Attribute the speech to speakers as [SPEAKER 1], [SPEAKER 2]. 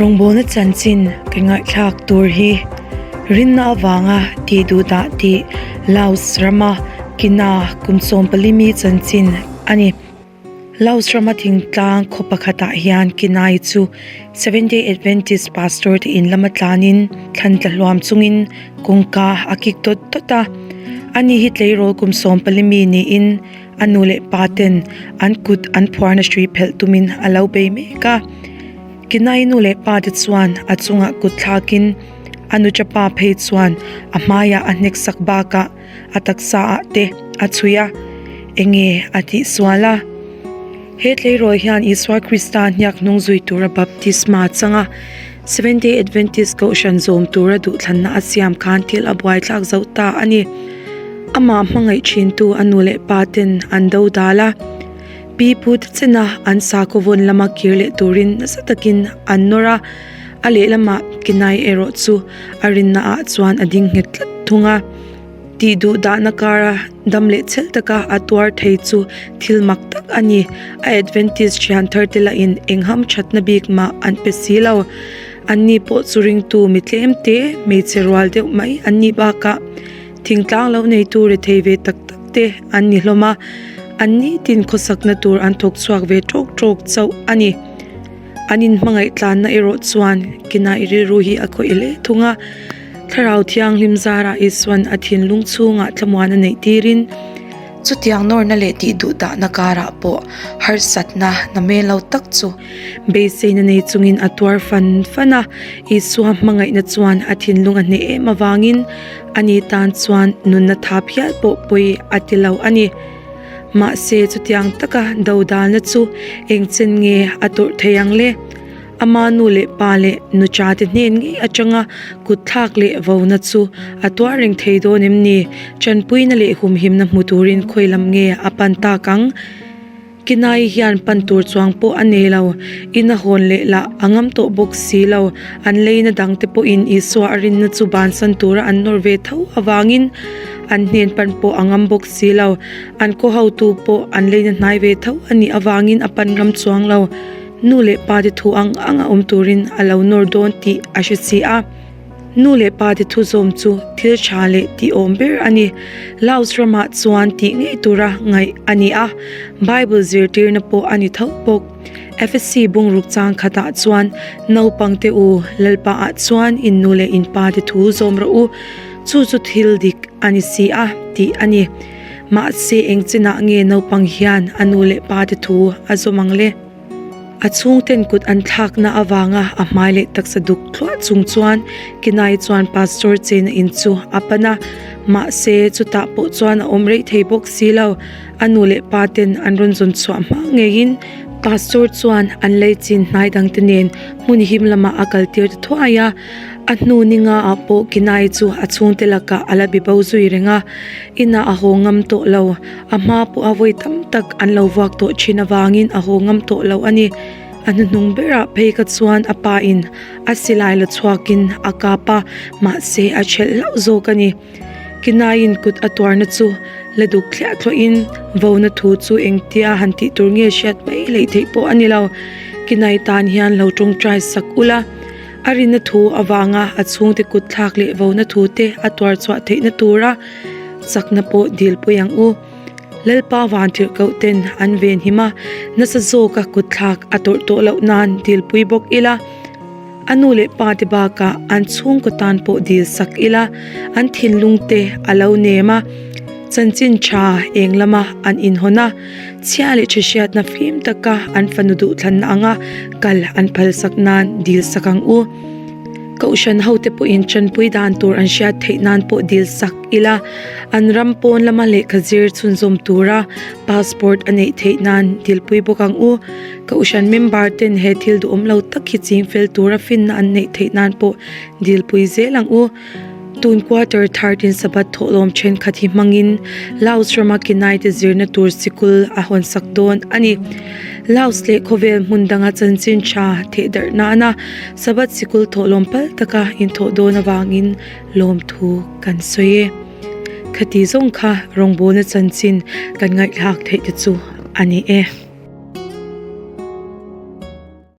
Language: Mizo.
[SPEAKER 1] Rawngbawlna chanchin kan ngaihthlak tur hi rinna avanga tih duh dah tih Laos rama Kina kum 14 mi chanchin a ni. Laos rama thingtlang khaw pakhatah hian Kinai chu Seventh-day Adventist pastor te in lama tlanin thlan tla hluam chungin kawngka a kik dawt dawt a. Ani hi tleirawl kum 14 mi niin a nu leh pa ten an kut an phuarna hrui phelh tumin a lo bei mek a. Kinai nu leh pa te chuan a chungah kut thlakin a nuṭa pa phei chuan a hmaiah a hnek sak bakah a taksa ah te a chhui a, enge a tih sual a? He tleirawl hian Isua Krista hniak hnung zui tura baptisma chang a, Seventh Day Adventist kohhran zawm tura duhthlanna a siam khan thil a buaithlak zo ta a ni. Amah hmangaih thintu a nu leh pa ten an do dal a, pi pu te chena an sakhaw vawn lama kir leh turin nasa takin an nawr a, a lehlamah Kenai erawh chu a rinna ah chuan a ding nghet tlat thung a. Tih duh dahna kara dam leh chhel taka a tuar thei chu thil mak tak a ni. A Adventist thian thar te lahin eng ham thatna bik mah an pe si lo. Anni pawh chu ringtu mi tlem te, hmeichhe rual deuh mai an nih bakah thingtlang lo neitu rethei ve tak tak te an ni hlawm a. Anni tin khawsakna tur an thawk chhuak ve tawk tawk chauh a ni. An inhmangaih tlanna erawh chuan Kenai rilru hi a khawih hle thung a. Thlarau Thianghlim zarah Isua'n a thinlung chhungah thlamuan a neih tirin, chutiang nawrna leh tih duh dahna karah pawh harsatna na mel lo tak chu beiseina nei chungin a tuar fan fan a. Isua hmangaihna chuan a thinlung a hneh em avangin ani tan chuan nunna thap hial pawh pawi a ti lo a ni. Mahse, chutiang taka dodalna chu engchen nge a tawrh thei ang le? Ama nu leh pa leh nucha te hnen ngei atanga kut thlak leh vona chu a tuar reng thei dawn em ni? Tanpuina leh humhimna hmu turin khawi lam nge a pan tak ang? Kinai hian pan tur chuang pawh a nei lo. In a hawn leh lah a ngam tawh bawk si lo. An leina dangte pawhin Isua a rinna chu bansan tura an nawr ve tho avangin an hnen pan pawh a ngam bawk si lo. An khaw hotu pawh an leina hnai ve tho a nih avangin a pan ngam chuang lo. Nu leh pa te thu ang ang a awm turin a lo nawr dawn tih a hre si a. Nu leh pa te thu zawm chu thil tha leh tih awm ber a ni. Laos ramah chuan tih ngei tura ngaih a ni a, Bible zirtirna pawh a ni tho bawk. Efesi bungruk chang khatah chuan, Naupangte u, Lalpa ah chuan in nu leh in pa te thu zawm rawh u, chu chu thil dik a ni si a, tih a ni. Mahse eng chinah nge naupang hian a nu leh pa te thu a zawm ang le? A chhungten kut an thlakna avanga a hmai leh taksa duk thluah chung chuan Kinai chuan Pastor chena in chu a pan a, mahse chutah pawh chuan a awm rei thei bawk si lo. A nu leh pa ten an rawn zawn chhuah hma ngeiin Pastor chuan an lei chin hnai dangte nen hmun him lamah a kal tir ta thuai a. A hnu ni nga ah pawh Kinai chu a chhungte lakah a la bi bo zui reng a, inah a haw ngam tawh lo. A hma pawh a vawi tam tak an lo vuak tawh thin avangin a haw ngam tawh lo a ni. A hnuhnung berah phei kha chuan a pa in a silai la chhuakin a kap a, mahse a thelh hlauh zawk a ni. Kinaiin kut a tuarna chu la duk thliah thluahin vona thu chu engtia han tih tur nge hriat mai hleih theih pawh a ni lo. Kinai tan hian lo tawngtai sak ula, a rinna thu avanga a chhungte kut thlak leh vona thu te a tuar chhuah theihna tura chakna pawh dilpui ang u. Lalpa vantirhkoh ten an venhim a, nasa zawka kut thlak a tawrh tawh loh nan dilpui bawk ila. A nu leh pa te bakah an chhungkaw tan pawh dil sak ila, an thinlung te a lo nem a, chanchin tha eng lama an inhawn a, chhia leh tha hriatna fim taka an fanu duhthlanna anga kal an phalsak nan dil sak ang u. Kohhran hote pawhin tanpui dan tur an hriat theih nan pawh dil sak ila, an ram pawn lama lehkha zir chhunzawm tura passport a neih theih nan dilpui bawk ang u. Kohhran member ten he thil duhawm lo tak hi ching fel tura finna an neih theih nan pawh dilpui zel ang u. Tun quarter third in Sabbath thawhlawm thenkhat hi hmangin Laos rama Kenai te zirna tur sikul a hawnsak dawn a ni. Laos leh khawvel hmun danga chanchin tha theh darh nana Sabbath sikul thawhlawm pal taka inthawh dawn avangin lawmthu kan sawi e. Khati zawng kha rawngbawlna chanchin kan ngaihthlak theih te chu a ni e.